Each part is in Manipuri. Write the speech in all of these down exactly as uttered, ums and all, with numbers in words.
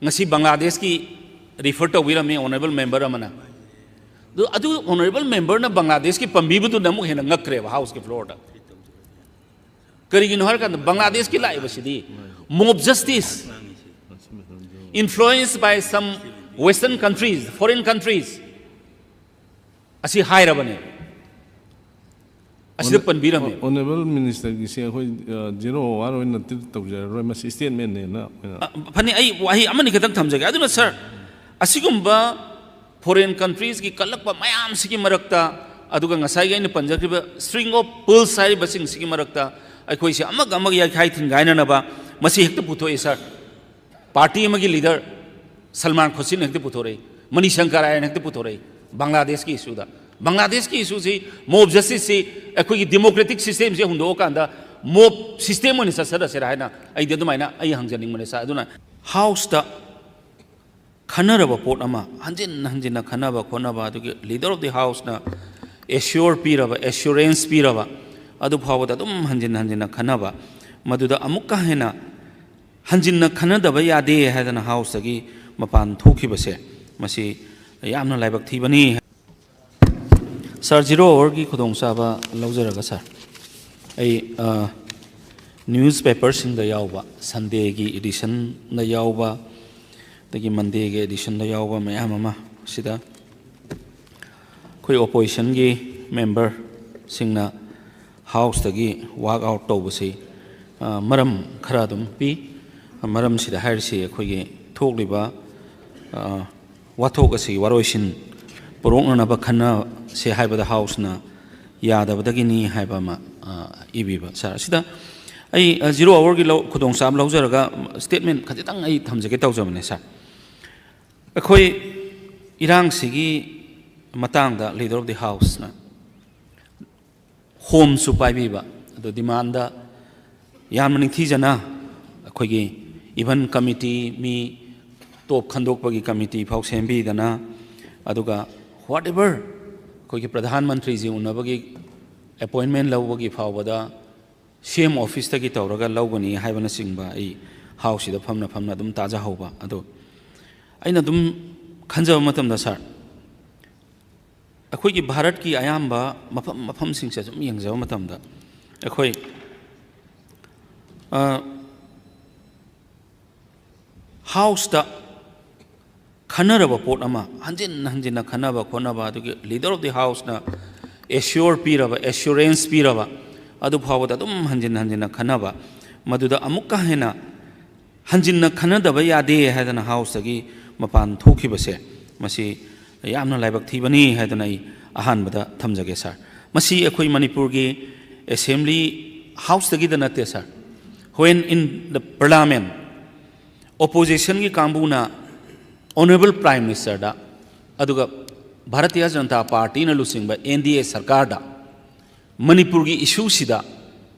ꯉꯁꯤ ꯕꯪꯒ꯭ꯂꯥꯗꯦꯁꯀꯤ ꯔꯤꯐꯔ ꯇꯧꯕꯤꯔꯝꯃꯤ ꯑꯣꯅꯔꯦꯕꯜ ꯃꯦꯝꯕꯔ ꯑꯃꯅ꯫ ꯑꯗꯨ ꯑꯗꯨ ꯑꯣꯅꯔꯦꯕꯜ ꯃꯦꯝꯕꯔꯅ ꯕꯪꯒ꯭ꯂꯥꯗꯦꯁꯀꯤ ꯄꯟꯕꯤꯕꯗꯨꯅ ꯑꯃꯨꯛ ꯍꯦꯟꯅ ꯉꯛꯈ꯭ꯔꯦꯕ ꯍꯥꯎꯁꯀꯤ ꯐ꯭ꯂꯣꯔꯗ꯫ ꯀꯔꯤꯒꯤꯅꯣ ꯍꯥꯏꯔꯀꯥꯟꯗ ꯕꯪꯒ꯭ꯂꯥꯗꯦꯁꯀꯤ ꯂꯥꯛꯏꯕꯁꯤꯗꯤ mob justice influenced by some Western countries, foreign countries ꯑꯁꯤ ꯍꯥꯏꯔꯕꯅꯦ꯫ ꯑꯁꯤꯗ ꯄꯟꯕꯤꯔꯝꯃꯦ꯫ ꯑꯣꯅꯔꯦꯕꯜ ꯃꯤꯅꯤꯁꯇꯔꯒꯤꯁꯦ ꯑꯩꯈꯣꯏ ꯖꯤꯔꯣ ꯑꯋꯥꯔ ꯑꯣꯏꯅ ꯇ꯭ꯔꯤꯠ ꯇꯧꯖꯔꯔꯣꯏ, ꯃꯁꯤ ꯁ꯭ꯇꯦꯠꯃꯦꯟꯅꯦꯅ ꯑꯩꯈꯣꯏꯅ ꯑ, ꯐꯅꯤ, ꯑꯩ ꯋꯥꯍꯩ ꯑꯃꯅꯤ ꯈꯛꯇꯪ ꯊꯝꯖꯒꯦ꯫ ꯑꯗꯨꯅ ꯁꯥꯔ, ꯑꯁꯤꯒꯨꯝꯕ ꯐꯣꯔꯦꯟ ꯀꯟꯇ꯭ꯔꯤꯁꯀꯤ ꯀꯜꯂꯛꯄ ꯃꯌꯥꯝꯁꯤꯒꯤ ꯃꯔꯛꯇ, ꯑꯗꯨꯒ ꯉꯁꯥꯏꯒꯤ ꯑꯩꯅ ꯄꯟꯖꯈ꯭ꯔꯤꯕ string of pearls ꯍꯥꯏꯔꯤꯕꯁꯤꯡꯁꯤꯒꯤ ꯃꯔꯛꯇ ꯑꯩꯈꯣꯏꯁꯦ ꯑꯃꯒ ꯑꯃꯒ ꯌꯥꯏꯈꯥꯏ ꯊꯤꯟꯒꯥꯏꯅꯅꯕ ꯃꯁꯤ ꯍꯦꯛꯇ ꯄꯨꯊꯣꯛꯏ ꯁꯥꯔ꯫ ꯄꯥꯔꯇꯤ ꯑꯃꯒꯤ ꯂꯤꯗꯔ ꯁꯜꯃꯥꯟ ꯈꯨꯁꯤꯟꯅ ꯍꯦꯛꯇ ꯄꯨꯊꯣꯔꯛꯏ, ꯃꯅꯤꯁꯪꯀꯔ ꯍꯥꯏꯅ ꯍꯦꯛꯇ ꯄꯨꯊꯣꯔꯛꯏ ꯕꯪꯒ꯭ꯂꯥꯗꯦꯁꯀꯤ ꯏꯁꯨꯗ꯫ ꯕꯪꯒ꯭ꯂꯥꯗꯦꯁꯀꯤ ꯏꯁꯨꯁꯤ, ꯃꯣꯕ ꯖꯁꯇꯤꯁꯁꯤ ꯑꯩꯈꯣꯏꯒꯤ ꯗꯦꯃꯣꯀ꯭ꯔꯦꯇꯤꯛ ꯁꯤꯁꯇꯦꯝꯁꯤ ꯍꯨꯟꯗꯣꯛꯑꯀꯥꯟꯗ ꯃꯣꯕ ꯁꯤꯁꯇꯦꯝ ꯑꯣꯏꯅ ꯆꯠꯆꯔꯁꯤꯔꯥ ꯍꯥꯏꯅ ꯑꯩꯗꯤ ꯑꯗꯨꯃꯥꯏꯅ ꯑꯩ ꯍꯪꯖꯅꯤꯡꯕꯅꯦ ꯁꯥꯔ꯫ ꯑꯗꯨꯅ ꯍꯥꯎꯁꯇ ꯈꯟꯅꯔꯕ ꯄꯣꯠ ꯑꯃ ꯍꯟꯖꯤꯟ ꯍꯟꯖꯤꯟꯅ ꯈꯟꯅꯕ ꯈꯣꯠꯅꯕ, ꯑꯗꯨꯒꯤ ꯂꯤꯗꯔ ꯑꯣꯐ ꯗꯤ ꯍꯥꯎꯁꯅ ꯑꯦꯁ꯭ꯌꯣꯔ ꯄꯤꯔꯕ, ꯑꯦꯁ꯭ꯌꯨꯔꯦꯟꯁ ꯄꯤꯔꯕ, ꯑꯗꯨ ꯐꯥꯎꯕꯗ ꯑꯗꯨꯝ ꯍꯟꯖꯤꯟ ꯍꯟꯖꯤꯟꯅ ꯈꯟꯅꯕ, ꯃꯗꯨꯗ ꯑꯃꯨꯛꯀ ꯍꯦꯟꯅ ꯍꯟꯖꯤꯟꯅ ꯈꯟꯅꯗꯕ ꯌꯥꯗꯦ ꯍꯥꯏꯗꯅ ꯍꯥꯎꯁꯇꯒꯤ ꯃꯄꯥꯟ ꯊꯣꯛꯈꯤꯕꯁꯦ, ꯃꯁꯤ ꯌꯥꯝꯅ ꯂꯥꯏꯕꯛ ꯊꯤꯕꯅꯤ꯫ ꯁꯥꯔ, ꯖꯤꯔꯣ ꯑꯋꯥꯔꯒꯤ ꯈꯨꯗꯣꯡꯆꯥꯕ ꯂꯧꯖꯔꯒ ꯁꯥꯔ, ꯑꯩ, ꯑ, ꯅ꯭ꯌꯨꯁ ꯄꯦꯄꯔꯁꯤꯡꯗ ꯌꯥꯎꯕ, ꯁꯟꯗꯦꯒꯤ ꯏꯗꯤꯁꯟꯗ ꯌꯥꯎꯕ, ꯑꯗꯒꯤ ꯃꯟꯗꯦꯒꯤ ꯏꯗꯤꯁꯟꯗ ꯌꯥꯎꯕ ꯃꯌꯥꯝ ꯑꯃ ꯁꯤꯗ ꯑꯩꯈꯣꯏ ꯑꯣꯄꯣꯖꯤꯁꯟꯒꯤ ꯃꯦꯝꯕꯔꯁꯤꯡꯅ ꯍꯥꯎꯁꯇꯒꯤ ꯋꯥꯛ ꯑꯥꯎꯠ ꯇꯧꯕꯁꯤ, ꯑ, ꯃꯔꯝ ꯈꯔ ꯑꯗꯨꯝ ꯄꯤ꯫ ꯃꯔꯝꯁꯤꯗ ꯍꯥꯏꯔꯤꯁꯤ ꯑꯩꯈꯣꯏꯒꯤ ꯊꯣꯛꯂꯤꯕ, ꯑ, ꯋꯥꯊꯣꯛ ꯑꯁꯤꯒꯤ ꯋꯥꯔꯣꯏꯁꯤꯟ ꯄꯨꯔꯛꯅꯅꯕ ꯈꯟꯅꯁꯦ ꯍꯥꯏꯕꯗ ꯍꯥꯎꯁꯅ ꯌꯥꯗꯕꯗꯒꯤꯅꯤ ꯍꯥꯏꯕ ꯑꯃ, ꯑ, ꯏꯕꯤꯕ꯫ ꯁꯥꯔ, ꯑꯁꯤꯗ ꯑꯩ, ꯑ, ꯖꯤꯔꯣ ꯑꯋꯥꯔꯒꯤ ꯂꯧ-, ꯈꯨꯗꯣꯡꯆꯥꯕ ꯂꯧꯖꯔꯒ ꯁ꯭ꯇꯦꯠꯃꯦꯟ ꯈꯖꯤꯛꯇꯪ ꯑꯩ ꯊꯝꯖꯒꯦ ꯇꯧꯖꯕꯅꯦ ꯁꯥꯔ꯫ ꯑꯩꯈꯣꯏ ꯏꯔꯥꯡꯁꯤꯒꯤ ꯃꯇꯥꯡꯗ ꯂꯤꯗꯔ ꯑꯣꯐ ꯗꯤ ꯍꯥꯎꯁꯅ ꯍꯣꯝꯁꯨ ꯄꯥꯏꯕꯤꯕ, ꯑꯗꯣ ꯗꯤꯃꯥꯟꯗ ꯌꯥꯝꯅ ꯅꯤꯡꯊꯤꯖꯅ ꯑꯩꯈꯣꯏꯒꯤ ꯏꯚꯟ ꯀꯃꯤꯇꯤ, ꯃꯤ ꯇꯣꯞ ꯈꯟꯗꯣꯛꯄꯒꯤ ꯀꯃꯤꯇꯤ ꯐꯥꯎ ꯁꯦꯝꯕꯤꯗꯅ, ꯑꯗꯨꯒ ꯋꯥꯠ ꯑꯦꯚꯔ ꯑꯩꯈꯣꯏꯒꯤ ꯄ꯭ꯔꯙꯥꯟ ꯃꯟꯇ꯭ꯔꯤꯁꯤ ꯎꯅꯕꯒꯤ ꯑꯦꯄꯣꯏꯟꯃꯦꯟ ꯂꯧꯕꯒꯤ ꯐꯥꯎꯕꯗ ꯁꯤ ꯑꯦꯝ ꯑꯣꯐꯤꯁꯇꯒꯤ ꯇꯧꯔꯒ ꯂꯧꯒꯅꯤ ꯍꯥꯏꯕꯅꯆꯤꯡꯕ ꯑꯩ ꯍꯥꯎꯁꯁꯤꯗ ꯐꯝꯅ ꯐꯝꯅ ꯑꯗꯨꯝ ꯇꯥꯖꯍꯧꯕ꯫ ꯑꯗꯣ ꯑꯩꯅ ꯑꯗꯨꯝ ꯈꯟꯖꯕ ꯃꯇꯝꯗ, ꯁꯥꯔ, ꯑꯩꯈꯣꯏꯒꯤ ꯚꯥꯔꯠꯀꯤ ꯑꯌꯥꯝꯕ ꯃꯐꯝ ꯃꯐꯝꯁꯤꯡꯁꯦ ꯁꯨꯝ ꯌꯦꯡꯖꯕ ꯃꯇꯝꯗ, ꯑꯩꯈꯣꯏ, ꯑ, ꯍꯥꯎꯁꯇ ꯈꯟꯅꯔꯕ ꯄꯣꯠ ꯑꯃ ꯍꯟꯖꯤꯟ ꯍꯟꯖꯤꯟꯅ ꯈꯟꯅꯕ ꯈꯣꯠꯅꯕ, ꯑꯗꯨꯒꯤ leader of the houseꯅ assure ꯄꯤꯔꯕ, assurance ꯄꯤꯔꯕ, ꯑꯗꯨ ꯐꯥꯎꯕꯗ ꯑꯗꯨꯝ ꯍꯟꯖꯤꯟ ꯍꯟꯖꯤꯟꯅ ꯈꯟꯅꯕ, ꯃꯗꯨꯗ ꯑꯃꯨꯛꯀ ꯍꯦꯟꯅ ꯍꯟꯖꯤꯟꯅ ꯈꯟꯅꯗꯕ ꯌꯥꯗꯦ ꯍꯥꯏꯗꯅ ꯍꯥꯎꯁꯇꯒꯤ ꯃꯄꯥꯟ ꯊꯣꯛꯈꯤꯕꯁꯦ, ꯃꯁꯤ ꯌꯥꯝꯅ ꯂꯥꯏꯕꯛ ꯊꯤꯕꯅꯤ ꯍꯥꯏꯗꯅ ꯑꯩ ꯑꯍꯥꯟꯕꯗ ꯊꯝꯖꯒꯦ, ꯁꯥꯔ꯫ ꯃꯁꯤ ꯑꯩꯈꯣꯏ ꯃꯅꯤꯄꯨꯔꯒꯤ assembly ꯍꯥꯎꯁꯇꯒꯤꯗ ꯅꯠꯇꯦ, ꯁꯥꯔ꯫ When in the parliament, oppositionꯒꯤ ꯀꯥꯡꯕꯨꯅ honourable Prime Ministerꯗ, ꯑꯗꯨꯒ ꯚꯥꯔꯇꯤꯌ ꯖꯅꯇꯥ ꯄꯥꯔꯇꯤꯅ ꯂꯨꯆꯤꯡꯕ NDA ꯁꯔꯀꯥꯔꯗ ꯃꯅꯤꯄꯨꯔꯒꯤ issueꯁꯤꯗ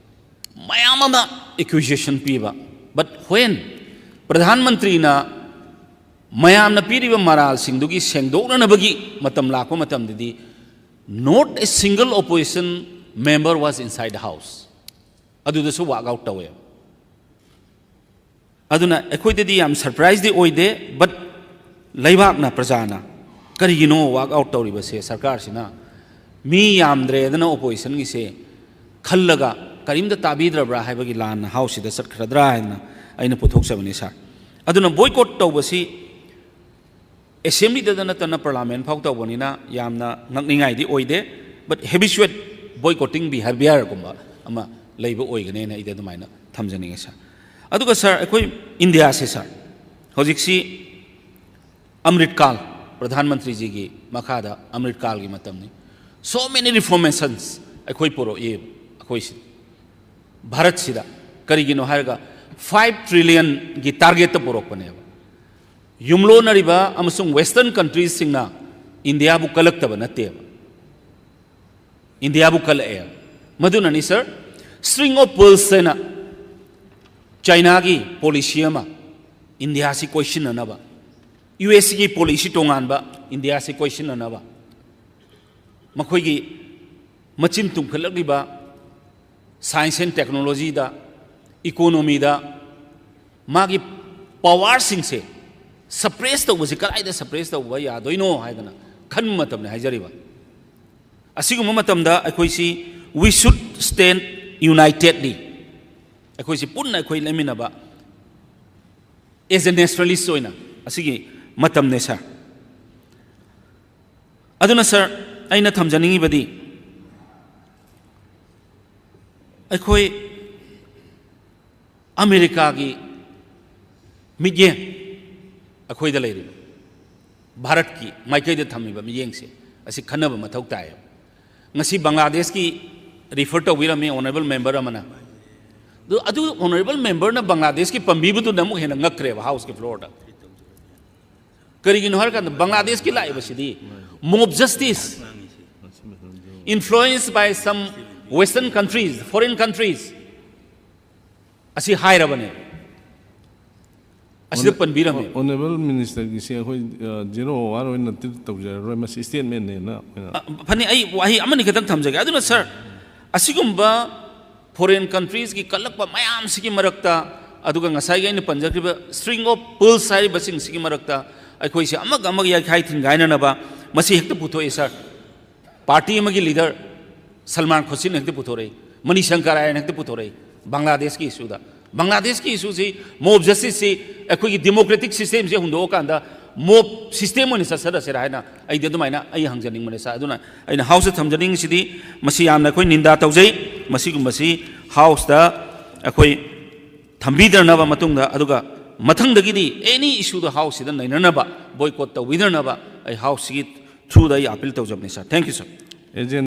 ꯃꯌꯥꯝ ꯑꯃ accusation ꯄꯤꯕ, but when ꯄ꯭ꯔꯙꯥꯟ ꯃꯟꯇ꯭ꯔꯤꯅ ꯃꯌꯥꯝꯅ ꯄꯤꯔꯤꯕ ꯃꯔꯥꯜꯁꯤꯡꯗꯨꯒꯤ ꯁꯦꯡꯗꯣꯛꯅꯅꯕꯒꯤ ꯃꯇꯝ ꯂꯥꯛꯄ ꯃꯇꯝꯗꯗꯤ, not a single opposition member was inside the house꯫ ꯑꯗꯨꯗꯁꯨ walk out ꯇꯧꯋꯦ꯫ ꯑꯗꯨꯅ ꯑꯩꯈꯣꯏꯗꯗꯤ ꯌꯥꯝ surpriseꯗꯤ ꯑꯣꯏꯗꯦ, but ꯂꯩꯕꯥꯛꯅ, ꯄ꯭ꯔꯖꯥꯅ ꯀꯔꯤꯒꯤꯅꯣ walk out ꯇꯧꯔꯤꯕꯁꯦ? ꯁꯔꯀꯥꯔꯁꯤꯅ ꯃꯤ ꯌꯥꯝꯗ꯭ꯔꯦꯗꯅ oppositionꯒꯤꯁꯦ ꯈꯜꯂꯒ ꯀꯔꯤꯝꯇ ꯇꯥꯕꯤꯗ꯭ꯔꯕ꯭ꯔꯥ ꯍꯥꯏꯕꯒꯤ ꯂꯥꯟꯅ ꯍꯥꯎꯁꯁꯤꯗ ꯆꯠꯈ꯭ꯔꯗ꯭ꯔꯥ ꯍꯥꯏꯅ ꯑꯩꯅ ꯄꯨꯊꯣꯛꯆꯕꯅꯤ, ꯁꯥꯔ꯫ ꯑꯗꯨꯅ boycott ꯇꯧꯕꯁꯤ assemblyꯗꯗ ꯅꯠꯇꯅ parliament ꯐꯥꯎ ꯇꯧꯕꯅꯤꯅ ꯌꯥꯝꯅ ꯉꯛꯅꯤꯡꯉꯥꯏꯗꯤ ꯑꯣꯏꯗꯦ, but habitual boycotting behaviourꯒꯨꯝꯕ ꯑꯃ ꯂꯩꯕ ꯑꯣꯏꯒꯅꯦꯅ ꯑꯩꯗꯤ ꯑꯗꯨꯃꯥꯏꯅ ꯊꯝꯖꯅꯤꯡꯉꯦ, ꯁꯥꯔ꯫ ꯑꯗꯨꯒ, ꯁꯥꯔ, ꯑꯩꯈꯣꯏ ꯏꯟꯗꯤꯌꯥꯁꯦ, ꯁꯥꯔ, ꯍꯧꯖꯤꯛꯁꯤ ꯑꯃ꯭ꯔꯤꯠ ꯀꯥꯜ, ꯄ꯭ꯔꯙꯥꯟ ꯃꯟꯇ꯭ꯔꯤꯖꯤꯒꯤ ꯃꯈꯥꯗ ꯑꯃ꯭ꯔꯤꯠ ꯀꯥꯜꯒꯤ ꯃꯇꯝꯅꯤ꯫ So many reformations ꯑꯩꯈꯣꯏ ꯄꯨꯔꯛꯏ ꯑꯩꯈꯣꯏꯁꯤ ꯚꯥꯔꯠꯁꯤꯗ꯫ ꯀꯔꯤꯒꯤꯅꯣ ꯍꯥꯏꯔꯒ, five trillionꯒꯤ targetꯇ ꯄꯨꯔꯛꯄꯅꯦꯕ꯫ ꯌꯨꯝꯂꯣꯟꯅꯔꯤꯕ ꯑꯃꯁꯨꯡ western countriesꯁꯤꯡꯅ ꯏꯟꯗꯤꯌꯥꯕꯨ ꯀꯜꯂꯛꯇꯕ ꯅꯠꯇꯦꯕ, ꯏꯟꯗꯤꯌꯥꯕꯨ ꯀꯜꯂꯛꯑꯦ꯫ ꯃꯗꯨꯅꯅꯤ, ꯁꯥꯔ, string of pearls ꯍꯥꯏꯅ ꯆꯥꯏꯅꯥꯒꯤ policy ꯑꯃ ꯏꯟꯗꯤꯌꯥꯁꯤ ꯀꯣꯏꯁꯤꯟꯅꯅꯕ, USꯒꯤ policy ꯇꯣꯉꯥꯟꯕ ꯏꯟꯗꯤꯌꯥꯁꯤ ꯀꯣꯏꯁꯤꯟꯅꯅꯕ, ꯃꯈꯣꯏꯒꯤ ꯃꯆꯤꯟ ꯇꯨꯝꯈꯠꯂꯛꯂꯤꯕ science and technologyꯗ, economyꯗ, ꯃꯥꯒꯤ ꯄꯋꯥꯔꯁꯤꯡꯁꯦ ꯁꯄ꯭ꯔꯦꯁ ꯇꯧꯕꯁꯤ ꯀꯗꯥꯏꯗ ꯁꯄ꯭ꯔꯦꯁ ꯇꯧꯕ ꯌꯥꯗꯣꯏꯅꯣ ꯍꯥꯏꯗꯅ ꯈꯟꯕ ꯃꯇꯝꯅꯤ ꯍꯥꯏꯖꯔꯤꯕ꯫ ꯑꯁꯤꯒꯨꯝꯕ ꯃꯇꯝꯗ ꯑꯩꯈꯣꯏꯁꯤ we should stand unitedly, ꯑꯩꯈꯣꯏꯁꯤ ꯄꯨꯟꯅ ꯑꯩꯈꯣꯏ ꯂꯩꯃꯤꯟꯅꯕ as a nationalist ꯑꯣꯏꯅ ꯑꯁꯤꯒꯤ ꯃꯇꯝꯅꯦ ꯁꯥꯔ꯫ ꯑꯗꯨꯅ ꯁꯥꯔ, ꯑꯩꯅ ꯊꯝꯖꯅꯤꯡꯉꯤꯕꯗꯤ ꯑꯩꯈꯣꯏ ꯑꯃꯦꯔꯤꯀꯥꯒꯤ ꯃꯤꯠꯌꯦꯡ, ꯑꯩꯈꯣꯏꯗ ꯂꯩꯔꯤꯕ ꯚꯥꯔꯠꯀꯤ ꯃꯥꯏꯀꯩꯗ ꯊꯝꯃꯤꯕ ꯃꯤꯠꯌꯦꯡꯁꯦ ꯑꯁꯤ ꯈꯟꯅꯕ ꯃꯊꯧ ꯇꯥꯏꯌꯦꯕ꯫ ꯉꯁꯤ ꯕꯪꯒ꯭ꯂꯥꯗꯦꯁꯀꯤ ꯔꯤꯐꯔ ꯇꯧꯕꯤꯔꯝꯃꯤ ꯑꯣꯅꯔꯦꯕꯜ ꯃꯦꯝꯕꯔ ꯑꯃꯅ꯫ ꯑꯗꯨ ꯑꯗꯨ ꯑꯣꯅꯔꯦꯕꯜ ꯃꯦꯝꯕꯔꯅ ꯕꯪꯒ꯭ꯂꯥꯗꯦꯁꯀꯤ ꯄꯟꯕꯤꯕꯗꯨꯅ ꯑꯃꯨꯛ ꯍꯦꯟꯅ ꯉꯛꯈ꯭ꯔꯦꯕ ꯍꯥꯎꯁꯀꯤ ꯐ꯭ꯂꯣꯔꯗ꯫ ꯀꯔꯤꯒꯤꯅꯣ ꯍꯥꯏꯔꯀꯥꯟꯗ ꯕꯪꯒ꯭ꯂꯥꯗꯦꯁꯀꯤ ꯂꯥꯛꯏꯕꯁꯤꯗꯤ mob justice influenced by some western countries, foreign countries ꯑꯁꯤ ꯍꯥꯏꯔꯕꯅꯦ꯫ ꯑꯁꯤꯗ ꯄꯟꯕꯤꯔꯝꯃꯦ꯫ ꯑꯣꯅꯔꯦꯕꯜ ꯃꯤꯅꯤꯁꯇꯔꯒꯤꯁꯦ ꯑꯩꯈꯣꯏ ꯖꯦꯔꯣ ꯑꯋꯥꯔ ꯑꯣꯏꯅ ꯇ꯭ꯔꯤꯠ ꯇꯧꯖꯔꯔꯣꯏ, ꯃꯁꯤ ꯁ꯭ꯇꯦꯠꯃꯦꯟꯅꯦꯅ ꯑꯩꯈꯣꯏꯅ ꯑ, ꯐꯅꯤ, ꯑꯩ ꯋꯥꯍꯩ ꯑꯃꯅꯤ ꯈꯛꯇꯪ ꯊꯝꯖꯒꯦ꯫ ꯑꯗꯨꯅ ꯁꯥꯔ, ꯑꯁꯤꯒꯨꯝꯕ ꯐꯣꯔꯦꯟ ꯀꯟꯇ꯭ꯔꯤꯁꯀꯤ ꯀꯜꯂꯛꯄ ꯃꯌꯥꯝꯁꯤꯒꯤ ꯃꯔꯛꯇ, ꯑꯗꯨꯒ ꯉꯁꯥꯏꯒꯤ ꯑꯩꯅ ꯄꯟꯖꯈ꯭ꯔꯤꯕ string of pearls ꯍꯥꯏꯔꯤꯕꯁꯤꯡꯁꯤꯒꯤ ꯃꯔꯛꯇ ꯑꯩꯈꯣꯏꯁꯦ ꯑꯃꯒ ꯑꯃꯒ ꯌꯥꯏꯈꯥꯏ ꯊꯤꯟꯒꯥꯏꯅꯅꯕ ꯃꯁꯤ ꯍꯦꯛꯇ ꯄꯨꯊꯣꯛꯑꯦ ꯁꯥꯔ꯫ ꯄꯥꯔꯇꯤ ꯑꯃꯒꯤ ꯂꯤꯗꯔ ꯁꯜꯃꯥꯟ ꯈꯨꯁꯤꯟ ꯍꯦꯛꯇ ꯄꯨꯊꯣꯔꯛꯏ, ꯃꯅꯤ ꯁꯪꯀꯔ ꯍꯥꯏꯅ ꯍꯦꯛꯇ ꯄꯨꯊꯣꯔꯛꯏ ꯕꯪꯒ꯭ꯂꯥꯗꯦꯁꯀꯤ ꯏꯁꯨꯗ꯫ ꯕꯪꯒ꯭ꯂꯥꯗꯦꯁꯀꯤ ꯏꯁꯨꯁꯤ mob justice ꯁꯤ ꯑꯩꯈꯣꯏꯒꯤ ꯗꯦꯃꯣꯀ꯭ꯔꯦꯇꯤꯛ ꯁꯤꯁꯇꯦꯝꯁꯤ ꯍꯨꯟꯗꯣꯛꯑꯀꯥꯟꯗ mob system ꯑꯣꯏꯅ ꯆꯠꯆꯔꯁꯤꯔꯥ ꯍꯥꯏꯅ ꯑꯩꯗꯤ ꯑꯗꯨꯃꯥꯏꯅ ꯑꯩ ꯍꯪꯖꯅꯤꯡꯕꯅꯦ ꯁꯥꯔ꯫ ꯑꯗꯨꯅ ꯑꯩꯅ ꯍꯥꯎꯁꯇ ꯊꯝꯖꯅꯤꯡꯉꯤꯁꯤꯗꯤ ꯃꯁꯤ ꯌꯥꯝꯅ ꯑꯩꯈꯣꯏ ꯅꯤꯟꯗꯥ ꯇꯧꯖꯩ꯫ ꯃꯁꯤꯒꯨꯝꯕꯁꯤ ꯍꯥꯎꯁꯇ ꯑꯩꯈꯣꯏ ꯊꯝꯕꯤꯗꯅꯕ ꯃꯇꯨꯡꯗ, ꯑꯗꯨꯒ ꯃꯊꯪꯗꯒꯤꯗꯤ ꯑꯦꯅꯤ ꯏꯁꯨꯗ ꯍꯥꯎꯁꯁꯤꯗ ꯅꯩꯅꯅꯕ, ꯕꯣꯏꯀꯣꯠ ꯇꯧꯕꯤꯗꯅꯕ ꯑꯩ ꯍꯥꯎꯁꯁꯤꯒꯤ ꯊ꯭ꯔꯨꯗ ꯑꯩ ꯑꯥꯄꯤꯜ ꯇꯧꯖꯕꯅꯤ ꯁꯥꯔ꯫ Thank you, sir꯫ ꯑꯦꯖꯦꯟ